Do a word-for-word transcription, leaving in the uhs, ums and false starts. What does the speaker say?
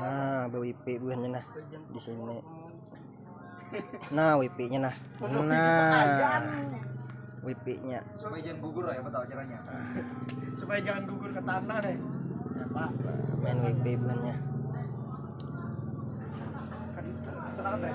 Nah, B W P buhannya nah di sini. Nah, W P-nya nah. Nah, W P-nya. Supaya jangan gugur ya, apa tahu caranya? Supaya jangan gugur ke tanah deh. Ya, Pak. Nah, main W P buhannya. Kan cerah deh.